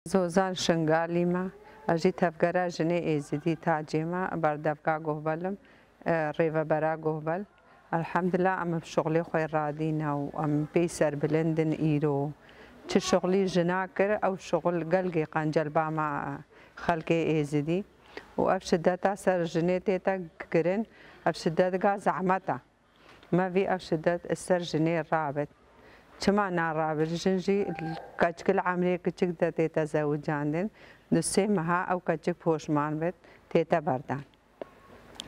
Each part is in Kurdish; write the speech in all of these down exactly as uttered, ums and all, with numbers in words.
Zozan Şingalî me. Ez jî tevgera jinê Êzidî tacê me, berdevka Guhbel im, e, rêvebera Guhbel. Elhamdulillah, em bi şixulê xwe radîne û em pê serbilind in îro. Çi şixulî jina kir, ew şixul gelgê qencel ba me xelkê Êzidî. Û ev şideta ser jinê tête kirin, ev şidet ga zehmet e. Me vî ev şidet ser jinê rabit. Çima narabit? Jin jî keçik li emrê kiçik de tête zewicandin. Du sê meha ew keçik poşman bit, tête berdan.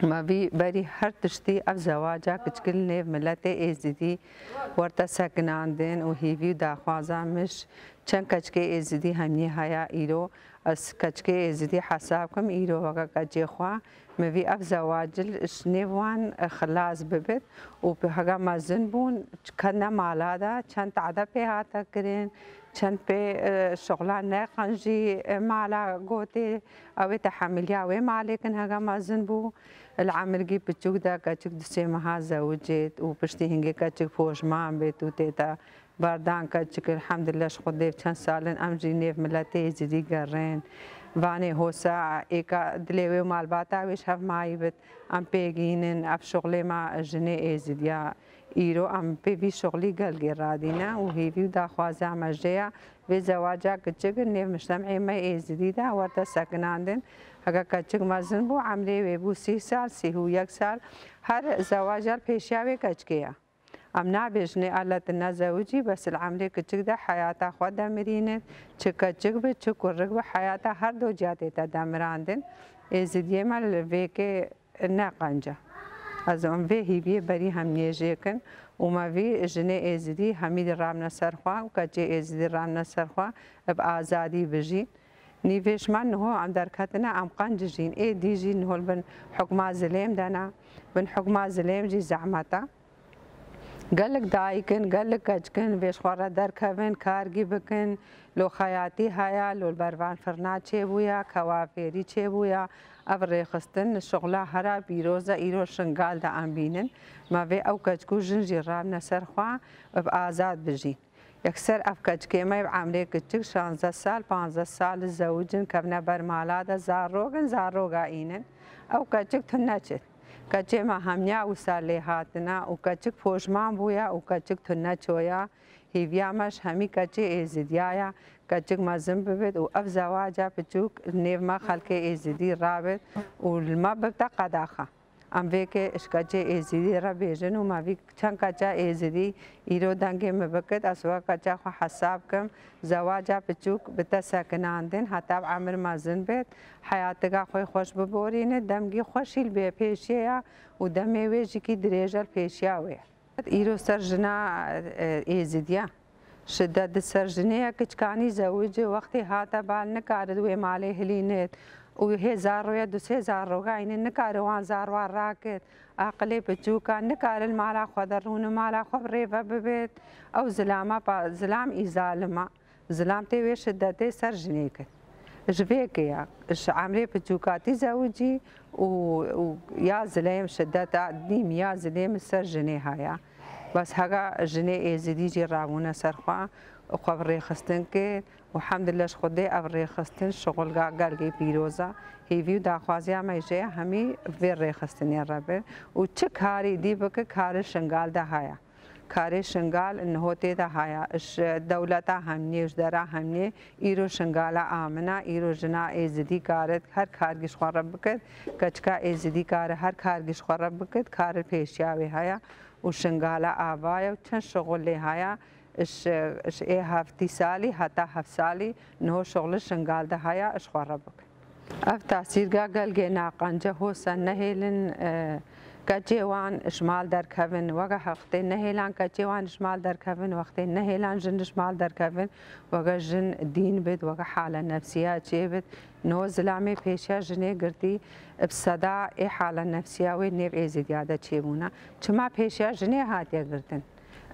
Me vî berî her tiştî ev zewaca kiçik li nêv miletê Êzidî werte sekinandin û hîvî û daxwaza min ji çend keçikê Êzidî hemiyê haya îro. Ez keçikê Êzidî hesab kim, îro weke keçê xwe. Min vî ev zewacil ji nêv wan, e, xilas bibit û bi hega mezin bûn, ketine mala de, çend tade pê hate kirin, çend pê, e, şixula neqenc jî, e, mala gotê, ew ê tehemiliya wê malê kin hega mezin bû. Li emirgî piçûk de keçik du sê meha zewicêt û piştî hingê keçik poşman bêt û tête berdan keçik, elhamdulillah, ji Xwedê çend sal in em jî nêv miletê Êzidî gerên. Vanê hosa êka dilê wê û malbata wê ji hev mayî bit. Em pêgînin, ev şixulê me jinê Êzidiya. Îro em pê vî şixulî gelgê radîne û hêvî û daxwaziya me jê ya vê zewaca kiçik nêv mujtemê me Êzidî de werte sekinandin. Heke keçik mezin bû, emrê wê bû sî sal, sî û yek sal. Her zewaca li pêşiya wê keçikê ye. Em nabêjinê ele tu nezewicî, bes li emrê kiçik de heyata xwe demirînin. Çi keçik bi, çi kurik bi, heyata her do ciya tête demirandin. Êzidiyê me li vêkê ne qenc e. Ez em vê hîviyê berî hemiyê jê kin û me vî jinê Êzidî hemî dî ramne ser xwe û keçê Êzidî ramne ser xwe bi azadî bijîn. Nîvê ji me niho em derketine, em qenc dijîn. Ê dî jî niho li bin hukma zilêm de ne. Bin hukma zilêm jî zehmet e. Gelek dayik in, gelek keçik in, vê ji xwe re derkevin, kargî bikin, lo xeyatî heye, lo li ber van firna çêbûye, kewafêrî çêbûye. Ev rêxistin şixula hera pîroz e, îro Şingal de em bînin. Me vê ew keçik û jin jî ramne ser xwe, bi azad bijîn. Yekser ev keçikê me bi emrê kiçik, şanzdeh sal, panzdeh sal zewicin, kevne ber mala de, zarok in, zaroka înin. Ew keçik tune çit. Keçê me hemiya wisa lê hatine û keçik poşman bûye û keçik tune çoya. Hêviya me ji hemî keçê Êzidiya ye. Keçik mezin bibit û ev zewaca piçûk li nêv me xelkê Êzidî rabit û li me bibte qedaxa. Em vê ke ji keçê Êzidî re bêjin û me vî çend keça Êzidî îro dengê min bikit, ez wek keça xwe hesab kim, zewaca piçûk bi te sekinandin, heta bi emir mezin bêt, heyatiga xwe xweş biborîne, demgî xweşî li bê pêşiyê ya û demê wê jîkî dirêj e li pêşiya wê. Îro ser jina, e, Êzidiya. Şidet di ser jinê ye, kiçkanî zewicê wextê hate bal, nikare di wê malê hilînêt û hê zaroya du sê zaroga îne, nikare wan zaroa rakit. Aqilê piçûka nikare li mala xwe de rûne, mala xwe bi rêve bibêt. Ew zilama pa-, zilam î zalim a. Zilam tê wê şidetê ser jinê kir. Ji vê ke ya, ji emrê piçûkatî zewicî û, û ya zilêm şideta dîm ya zilêm li ser jinê haya. Bes hega jinê Êzidî jî rabûne ser xwe, xwe bi rêxistin kir û hemdillah ji Xwedê ev rêxistin şixulga gelgê pîroz e. Hêvî û daxwaziya me jê ye hemî vê rêxistinê re bin û çi karî dî bike, karê Şingal de haya. Karê Şingal niho tê de haya. Ji dewleta hemnê, ji dera hemnê îro Şingala amina, îro jina Êzidî karit her kargî ji xwe re bikit. Keçika Êzidî kare her kargî ji xwe re bikit, kar li pêşiya wê haya û Şingala ava ye û çend şixul lê haya. Ji, ji ê heftî salî heta heft salî niho şixul li Şingal de haya, ji xwe re bikit. Ev tasîrga gelgê naqence hosa nehêlin, e, keçê wan ji mal derkevin. Weke wextê nehêlan keçê wan ji mal derkevin, wextê nehêlan jin ji mal derkevin, weke jin dîn bit, weke hale nefsiya çê bit. No zilamê pêşiya jinê girtî, bi seda ê hale nefsiya wê nêv Êzidiya de çêbûna. Çima pêşiya jinê hatiye girtin?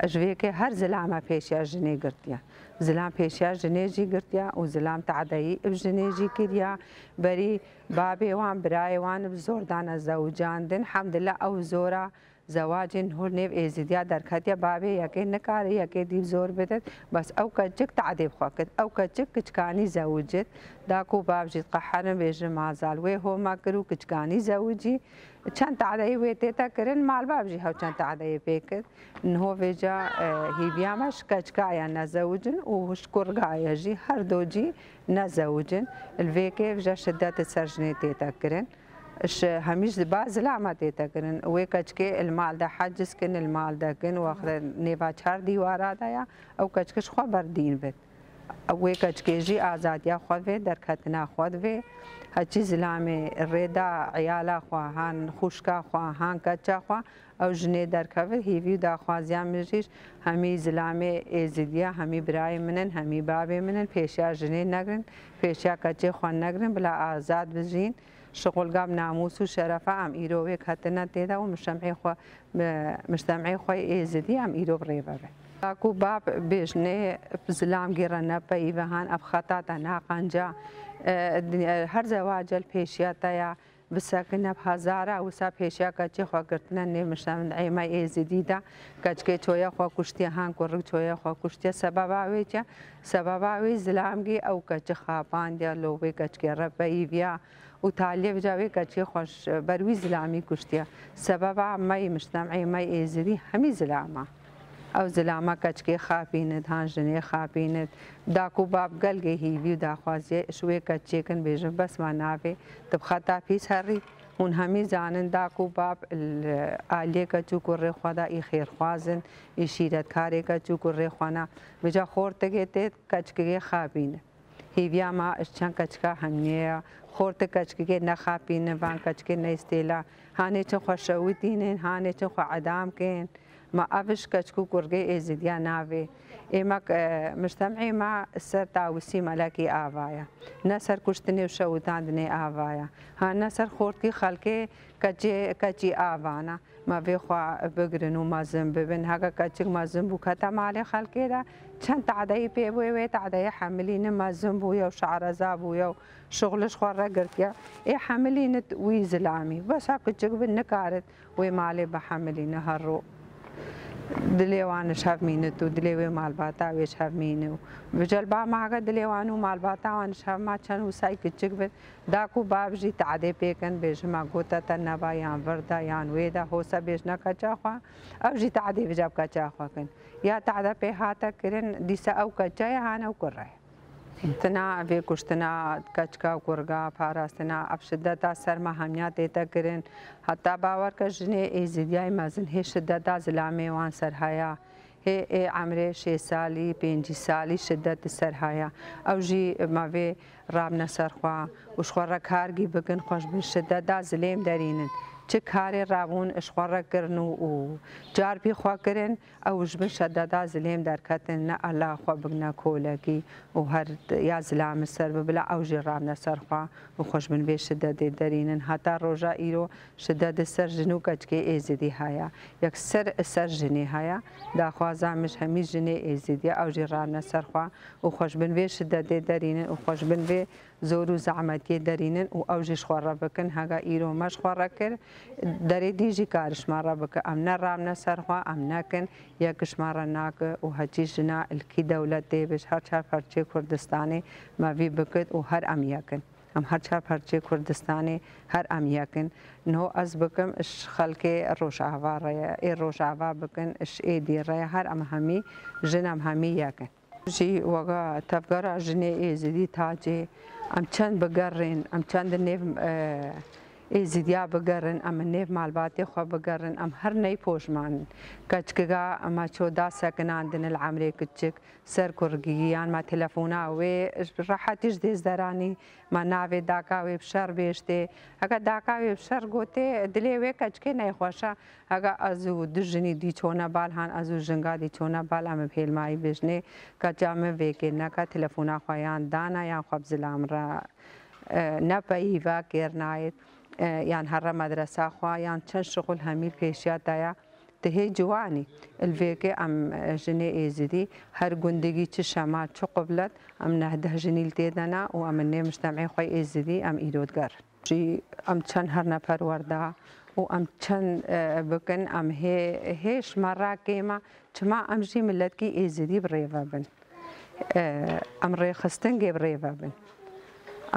Ji vê ke her zilama pêşiya jinê girtiye. Zilam pêşiya jinê jî girtiya û zilam tadeyî bi jinê jî kiriya. Berî babê wan, birayê wan bi zor dane zewicandin. Hemdillah ew zora Zewacên hûr nêv êzidiya derketiye, bavê yekê nikare yekê dî zor bidit, bes ew keçik te'dê bi xwe kir. Ew keçik kiçkanî zewicit, da ku bav jî diqeherin bêjin mazal wê homa kir û kiçkanî zewicî. Çend te'deyî wê tête kirin, malbav jî hew çend te'deyê pê kir. Niho vêca, e, hîviya me ji keçika ye nezewicin û ji kurga ye jî, her do cî nezewicin. Li vê kê vêca şidet li ser jinê tête kirin. Ji hemî ji ba zilama tête kirin. Wê keçikê li mal de heciz kin, li mal de kin, wextê nêva çar dîwara de ya, ew keçik ji xwe berdîn bit. Wê keçikê jî azadiya xwe divê, derketina xwe divê. Heçî zilamê rê da eyala xwe, han xûşka xwe, han keça xwe, ew jinê derkevin, hîvî û daxwaziya min jî hemî zilamê êzidiya, hemî birayê min in, hemî bavê min in, pêşiya jinê negirin, pêşiya keçê xwe negirin, bila azad bijîn. Şixulga bi namûs û şerefa em îro wê ketine tê de û min şem'ê xwe, min şem'ê xwe êzidî em îro bi rê ve be. Da ku bab bêjinê zilam gêre nepeyî ve han ev xeta te naqenca, e, her zewace li pêşiya te ya, bisekine bi hezara wisa pêşiya keçê xwe girtine nê min şem'ê me êzidî de, keçikê çoye xwe kuştiye han kurik çoye xwe kuştiye sebeba wê çi? Sebeba wê zilamgî ew keçi xapandiya lo wê keçikê re peyîviya. Û taliyê vêca wê keçikê xwe ji ber wî zilamî kuştiye. Sebeba mey min şem'ê mey êzidî hemî zilama. Ew zilama keçikê xapînit, han jinê xapînit. Da ku bab gelgê hîvî û daxwaziye ji wê keçikê kin bêjin bes ma navê tu bi xeta pîs herî. Hûn hemî zanin da ku bab li aliyê keç û kurê xwe de î xêrxwaz in, î şîretkarê keç û kurê xwe ne. Vêca xortikê tê keçikê xapînit. Hêviya me ji çend keçika hemiyê ye. Xortik keçikê nexapînin, van keçikê neyê stêla. Hanê çin xwe şewitînin, hanê çin xwe edam kên. Ma ev ji keçik û kurgê êzidiya navê. Ê me, e, mujtem'ê me ser tawisî melekî ava ye. Ne ser kuştinê û şewitandinê ava ye. Ha ne ser xortkî xelkê keçê, keçî ava ne. Me vê xwe bigirin û mezin bibin. Heke keçik mezin bû kete malê xelkê de, çend te'deyî pê bûye, wê te'deyê hemilînin mezin bûye û şareza bûye û şixul ji xwe re girtiye. Ê hemilînit wî zilamî. Bes ha kiçik bi nikarit wê malê bihemilîne her ro. Dilê wan ji hev mînit û dilê wê malbata wê ji hev mîne û bi celba me heke dilê wan û malbata wan ji hev ma çend wisay kiçik bin. Da ku bav jî te'dê pê kin, bêjin me gote te neba yan vir de yan wê de, hose bêjine keça xwe, ew jî te'dê vêca bi keça xwe kin. Ya te'de pê hate kirin, dîsa ew keça ye, han ew kure ye. Tina vê kuştina keçika û kurga, parastina ev şideta ser me hemiya tête kirin. Heta bawer ke jinê êzidiyayê mezin hê şideta zilamê wan ser heye. Hê ê emrê şêst salî, pêncî salî şidet li ser haya. Ew jî mavê rabne ser xwe û ji xwe re kargî bikin, xwe ji bin şideta zilêm derînin. Çi karê rabûn ji xwe re kirin û, û carpî xwe kirin, ew ji bin şideta zilêm derketin, ne Allah xwe bigine kolekî û her ya zilam li ser bibile, ew jî rabne ser xwe û xwe ji bin vê şidetê derînin. Heta roja îro şidet li ser jin û keçikê êzidî heye. Yek ser, ser jinê heye. Daxwaza min ji hemî jinê êzidî ye, ew jî rabne ser xwe û xwe ji bin vê şidetê derînin û xwe ji bin vê zor û zehmetiyê derînin û ew jî ji xwe re bikin. Hega îro me ji xwe re kir, derê dî jî kar ji me re bike. Em ne rabne ser xwe, em nekin, yek ji me re nake û heçî jina li kî dewletê be, ji her çar parçeyê Kurdistanê me vî bikit û her em yek in. Em her çar parçeyê Kurdistanê her em yek in. Niho ez bikim ji xelkê Rojava re ye, ê Rojava bikin ji êdî re ye, her em hemî jin em hemî yek in. Jî wega tevgera jinê êzidî tacê, em çend bigerin, em çend nêv, e, êzidiya bigerin, em nêv malbatê xwe bigerin, em her ney poşman in. Keçkiga me ço da sekinandin li emrê kiçik, ser kurgî yan me telefona wê rehetî ji dêz deranî, me navê daka wê bi şer bêjtê. Heke daka wê bi şer gotê, dilê wê keçikê neyxweş e. Heke ez û du jinî dî çone bal han, ez û jinga dî çone bal, em bi hêlmayî bêjinê, keça min vêkê neke, telefona xwe yan dana yan xwe bi zilam re, e, nepeyî ve kêr nayêt, e, yan here medresa xwe, yan çend şixul hemî pêşiya te ye. Ti hê ciwanî, li vê ke em, e, jinê êzidî, her gundikî çi şema, çi qublet, em neh deh jinî li tê de ne û em nê mujtemê xwe êzidî, em îro digerin. Jî em çend her neper werda, û em çend, e, bikin, em hê, hê ji me re kêm e, çima em jî miletkî êzidî bi rê ve bin. E, em rêxistingê bi rê ve bin.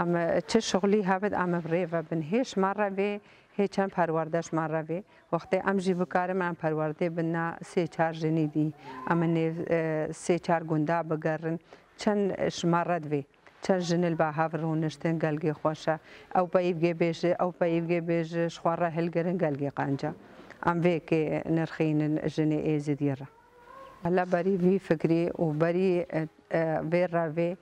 Em, e, çi şixulî hebit, em bi rê ve bin. Hê ji me re vê, hê çend perwerde ji me re vê. Wextê em jî bikarin em perwerdê bidin sê çar jinî dî. Em ê nêv, e, sê çar gunda bigerin. Çend ji me re divê. Çend jin li ba hev rûniştin gelgê xweş e. Ew peyivgê bêje, ew peyivgê bêje, ji xwe re hilgirin gelgê qenc e. Em vê kê nirxînin jinê êzidî re. Hela berî vî fikrî û berî, e, e, vê revê,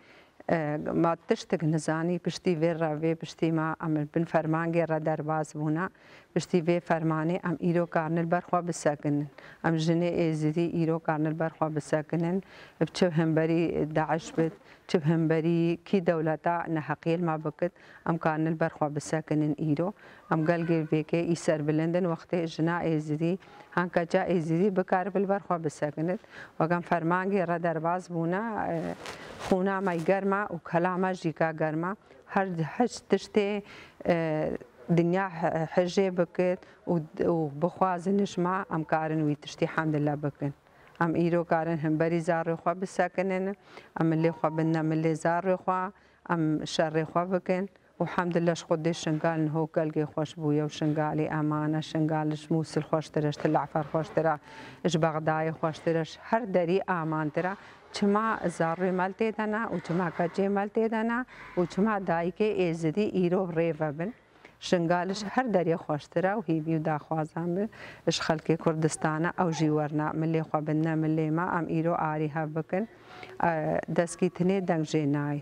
e, ma tiştek nizanî piştî vê revê, piştî ma em bin fermangê re derbas bûna, piştî vê fermanê em îro karin li ber xwe bisekinin. Em jinê êzidî îro karin li ber xwe bisekinin. Bi çi hemberî DAIŞ bit, çi bi hemberî kî dewleta neheqiyê li me bikit, em karin li ber xwe bisekinin îro. Em gelgê vêkê î serbilind in, wextê jina êzidî, han keça êzidî bikaribe li ber xwe bisekinit. Wek em fermangê re derbas bûne, e, xûna me germ e û kela me jî ka germ e. Her, her tiştê, e, dinya he-, hejê bikit û, û bixwazin ji me, em karin wî tiştî hemdillah bikin. Em îro karin hemberî zarê xwe bisekinin, em milê xwe bidine milê zarê xwe, em şerê xwe bikin û hemdillah ji Xwedê Şingal niho gelgê xweş bûye û Şingalê eman e, Şingal ji Mûsil xweştir e, ji Til Efer xweştir e, ji Bexdayê xweştir e, ji her derî amantir e. Çima zarê me li tê de ne û çima keçê me li tê de ne û çima dayikê êzidî îro rê ve bin? Şingal ji her derê xweştir e û hêvî û daxwazan bi ji xelkê Kurdistan e, ew jî werna milê xwe bidine milê me, em îro arî hev bikin. E, deskî tinê deng jê nayê.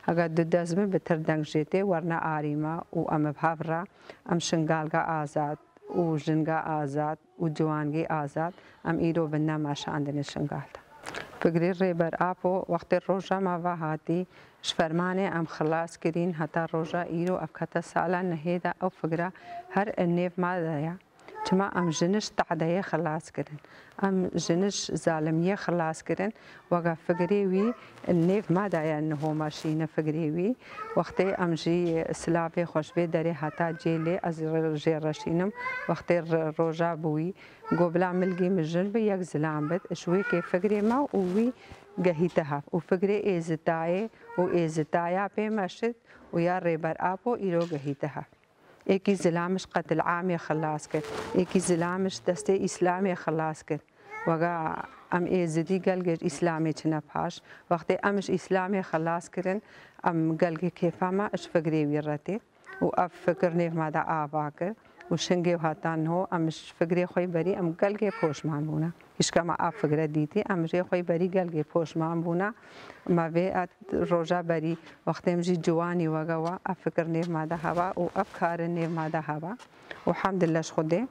Eger du dest bin, bitir deng jê tê, werna arî me û em bi hev re, em Şingalga azad û jinga azad û ciwangî azad, em îro bidine meşandinê Şingal de. Fikrê Rêber Apo, wextê roja me vehatî, ji fermanê em xilas kirîn, heta roja îro ev kete sala nehê de ew fikra her nêv me de ye. Çima em jiniş tadeyê xilas kirin? Em jiniş zalimiyê xilas kirin? Wega fikrê wî nêv me de ye, niho me şîne fikrê wî. Wextê em jî silavê xwe ji vê derê heta cêlê ez jê re şînim. Wextê ro-, roja bûyî, go bila milgî min jin bi yek zilam bit. Ji wê kê fikrê me û wî gehîte hev. Û fikrê êzitayê û êzitaya pê meşit û ya Rêber Apo îro gehîte hev. Êkî zilam ji qetil amê xilas kir. Êkî zilam ji destê Îslamê xilas kir. Wega em êzidî gelgê ji Îslamê çine paş. Wextê em ji Îslamê xilas kirin, em gelgê kêfa me ji fikrê wî re tê. Û ev fikir nêv me de ava kir. Û şingê heta niho em ji fikrê xwe berî em gelgê poşman bûne. Îşka me ev fikre dîtî, em jê xwe berî gelgê poşman bûne. Me vê et roja berî, wextê em jî ciwanî wege we, ev fikir nêv me de heba û ev kari nêv me de heba. Û hemdillah ji Xwedê,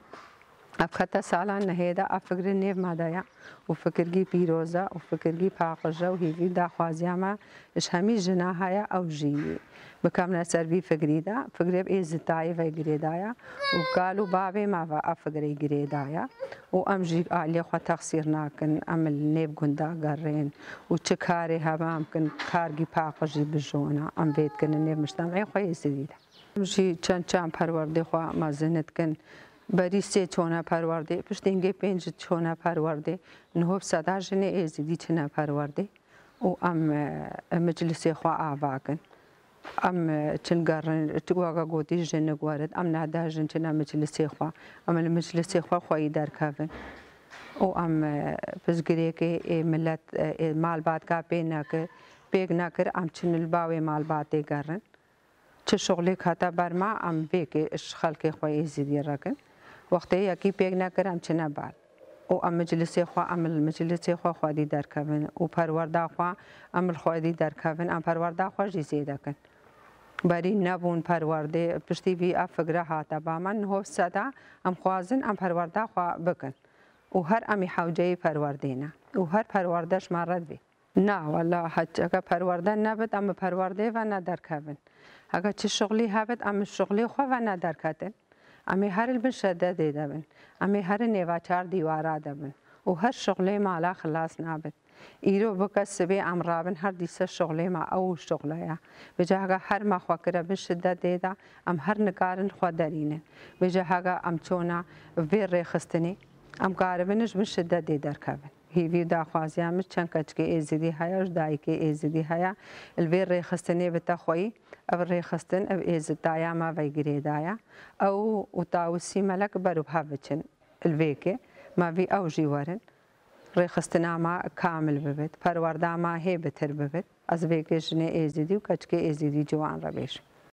ev kete salan nehê de ev fikri nêv me de ye. Û fikirgî pîroz e û fikirgî paqij e û hêvî daxwaziya me ji hemî jina heye ew jî bikevne ser vî fikrî de, fikrê bi êzitayî ve girêdaya û kal û bavê me ve ev fikrê girêdaya û em jî aliyê xwe texsîr nakin, em li nêv gunda gerên û çi karê hebe em kin, kargî paqijî bijona, em vê dikinin nêv mujtemê xwe êzidî de. Em jî çend çend perwerdê xwe mezin dikin. Berî sê çone perwerdê, piştî hingê pênc çone perwerdê, niho bi seda jinê êzidî çine perwerdê û em, e, miclisê xwe ava kin. Em, e, çin gerin, tu weke gotî jinik werit, em nehde jin çine miclisê xwe. Em li miclisê xwe xweyî derkevin. Û em, e, pirsgirêkê ê milet, e, ê malbatka pê nekir, pêk nekir, em çin li bawê malbatê gerin. Çi şixulêk hate ber me, em vêkê ji xelkê xwe êzidî re kin. Wextê yekî pêk nekir, em çine bal. Û em miclisê xwe, em li miclisê xwe xwedî derkevin. Û perwerda xwe, em li xwedî derkevin, em perwerda xwe jî zêde kin. Berî nebûn perwerdê, piştî vî ev fikre hate ba me, niho seda em xwazin em perwerda xwe bikin. Û her em ê hewceyî perwerdê ne. Û her perwerde ji me re divê. Na, wela, heçeke perwerde nebit, em bi perwerdê ve ne derkevin. Heke çi şixulî hebit, em bi şixulê xwe ve ne derketin. Em ê her li bin şededê de bin. Em ê her nêva çar dîwara de bin. Û her şixulê mala xilas nabit. Îro bike sibê em rabin her dîse şixulê me ew şixule ye. Vêca hega her me xwe kire bin şidetê de, em her nikarin xwe derînin. Vêca hega em çûna vê rêxistinê, em karibin ji bin şidetê derkevin. Hîvî û daxwaziya min çend keçikê êzidî heye, ji dayikê êzidî heye, li vê rêxistinê bite xweyî, ev rêxistin, ev êzidaya me vey girêdaya. Ew û Tawusî Melek ber û bi hev biçin li vêkê, me vî ew jî werin. Rêxistina me kamil bibit, perwerda me hê bitir bibit. Ez vêkê jinê êzidî û keçikê êzidî ciwan re bêjim.